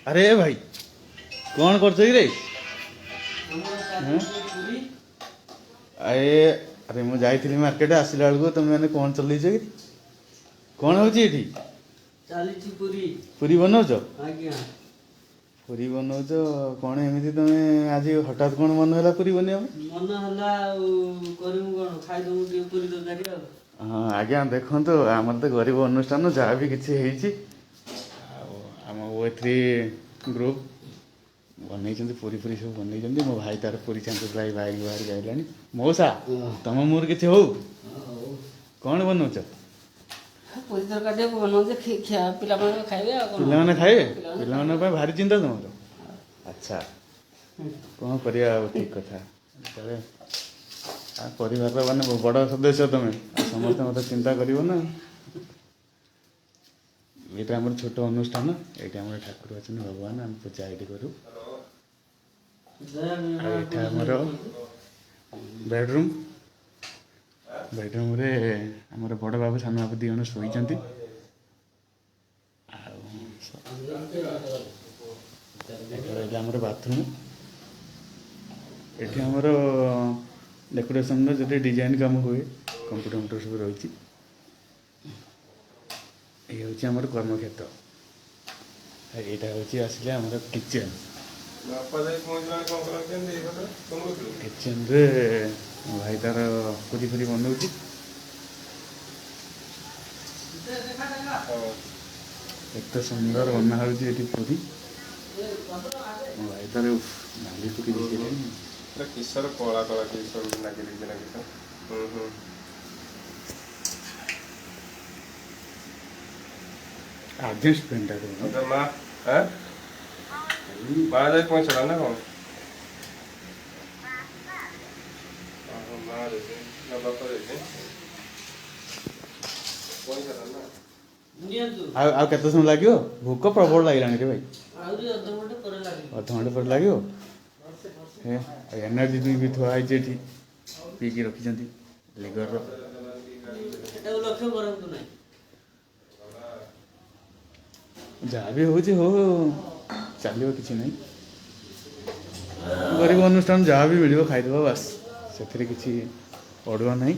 ଆରେ ଭାଇ, କ'ଣ କରୁଛ କି ରେ? ଆମର ପୁରୀ। ଆରେ ଆରେ, ମୁଁ ଯାଇଥିଲି ମାର୍କେଟ, ଆସିଲା ବେଳକୁ ତମେ ମାନେ କ'ଣ ଚଲେଇଛ କି? କ'ଣ ହେଉଛି ଏଠି? ଚାଲିଛି ପୁରୀ। ପୁରୀ ବନଉଛ? ଆଜ୍ଞା। ପୁରୀ ବନଉଛ କ'ଣ ଏମିତି? ତମେ ଆଜି ହଠାତ୍ କ'ଣ ମନ ହେଲା ପୁରୀ ବନେଇବା ପାଇଁ? ମନ ହେଲା ଆଉ କରିବୁ କ'ଣ, ଖାଇଦବୁ ଟିକେ ପୁରୀ ତରକାରୀ ଆଉ। ହଁ ଆଜ୍ଞା, ଦେଖନ୍ତୁ, ଆମର ତ ଗରିବ ଅନୁଷ୍ଠାନ, ଯାହା ବି କିଛି ହେଇଛି ଆଉ ଆମ ଓ3 ଗ୍ରୁପ୍ ବନେଇଛନ୍ତି, ପୁରୀ ଫୁରୀ ସବୁ ବନେଇଛନ୍ତି। ମୋ ଭାଇ ତାର ପୁରୀ ଛାଙ୍କୁଥିଲା, ଏଇ ବାଇକ୍ ବାହାରିକି ଆଇଲାଣି। ମଉସା, ତମ ମୋର କିଛି ହଉ। କ'ଣ ବନଉଛ? ପୁରୀ ତରକାରୀ ଟିକେ ବନଉଛି, ପିଲାମାନେ ଖାଇବେ ଆଉ କ'ଣ। ପିଲାମାନେ ଖାଇବେ? ପିଲାମାନଙ୍କ ପାଇଁ ଭାରି ଚିନ୍ତା ତମର। ଆଚ୍ଛା, କ'ଣ କରିବା ଆଉ, ଠିକ୍ କଥା। ଯେତେବେଳେ ଆଉ ପରିବାରର ମାନେ ବଡ଼ ସଦସ୍ୟ ତମେ, ଆଉ ସମସ୍ତେ ମୋତେ ଚିନ୍ତା କରିବ ନା। ଏଇଟା ଆମର ଛୋଟ ଅନୁଷ୍ଠାନ। ଏଇଠି ଆମର ଠାକୁର ଅଛନ୍ତି, ଭଗବାନ, ଆମେ ପୂଜା ଏଇଠି କରୁ। ଆଉ ଏଇଟା ଆମର ବେଡ଼ରୁମ୍। ବେଡ଼ରୁମ୍ରେ ଆମର ବଡ଼ ବାବୁ, ସାନ ବାବୁ ଦୁଇ ଜଣ ଶୋଇଛନ୍ତି। ଆଉ ଏଇଟା ରହିଲା ଆମର ବାଥରୁମ୍। ଏଠି ଆମର ଡେକୋରେସନର ଯଦି ଡିଜାଇନ କାମ ହୁଏ, କମ୍ପ୍ୟୁଟର ଫମ୍ପ୍ୟୁଟର ସବୁ ରହିଛି। ଏଇ ହେଉଛି ଆମର କର୍ମକ୍ଷେତ୍ର। ଆଉ ଏଇଟା ହେଉଛି ଆସିଲେ ଆମର କିଚେନ୍। ବାପା ଯାଇ ପହଞ୍ଚିଲାଣି, କ'ଣ କଲା କେମିତି? ଏଇ କଥା ଫୋନ୍ କରିଥିଲୁ? କିଚେନ୍ରେ ମୋ ଭାଇ ତାର ପୁରୀ ଫୁରୀ ବନଉଛି। ହଁ। ଏତେ ସୁନ୍ଦର ବନା ହେଉଛି ଏଠି ପୁରୀ। ମୋ ଭାଇ ତାର ଉଫ୍, ନାଲି ପୁରୀ ଦେଇସାରିଲାଣି। ପୁରା କିଶୋର କଳା କଳା କିଶୋର ଲାଗି ଦେଇଛି ନା କିଶୋର। ହୁଁ ହୁଁ। ଆଡଜଷ୍ଟମେଣ୍ଟଟା କର। ତ ମା ଆଁ ମା ଯାଇ ପହଞ୍ଚିଲା ନା କ'ଣ? ଓହୋ, ମା ଯାଇଛି ନା ବାପା ଯାଇଛି ପହଞ୍ଚିଲା ନା? ନିଅନ୍ତୁ। ଆଉ ଆଉ କେତେ ସମୟ ଲାଗିବ? ଭୋକ ପ୍ରବଳ ଲାଗିଲାଣି ରେ ଭାଇ। ଆହୁରି ଅଧଘଣ୍ଟେ ପରେ ଲାଗିବ। ଅଧଘଣ୍ଟେ ପରେ ଲାଗିବ। ହେ, ଆଉ ଏନର୍ଜି ଡ୍ରିଙ୍କ ବି ଥୁଆ ହେଇଛି ଏଠି, ପିଇକି ରଖିଛନ୍ତି ଲିଗରର। ସେଟାକୁ ଲକ୍ଷ୍ୟ କରନ୍ତୁ ନାହିଁ। ଯାହା ବି ହେଉଛି ହଉ, ଚାଲିବ, କିଛି ନାହିଁ। ଗରିବ ଅନୁଷ୍ଠାନ, ଯାହା ବି ମିଳିବ ଖାଇଦେବ ବାସ୍, ସେଥିରେ କିଛି ଅଡ଼ୁଆ ନାହିଁ।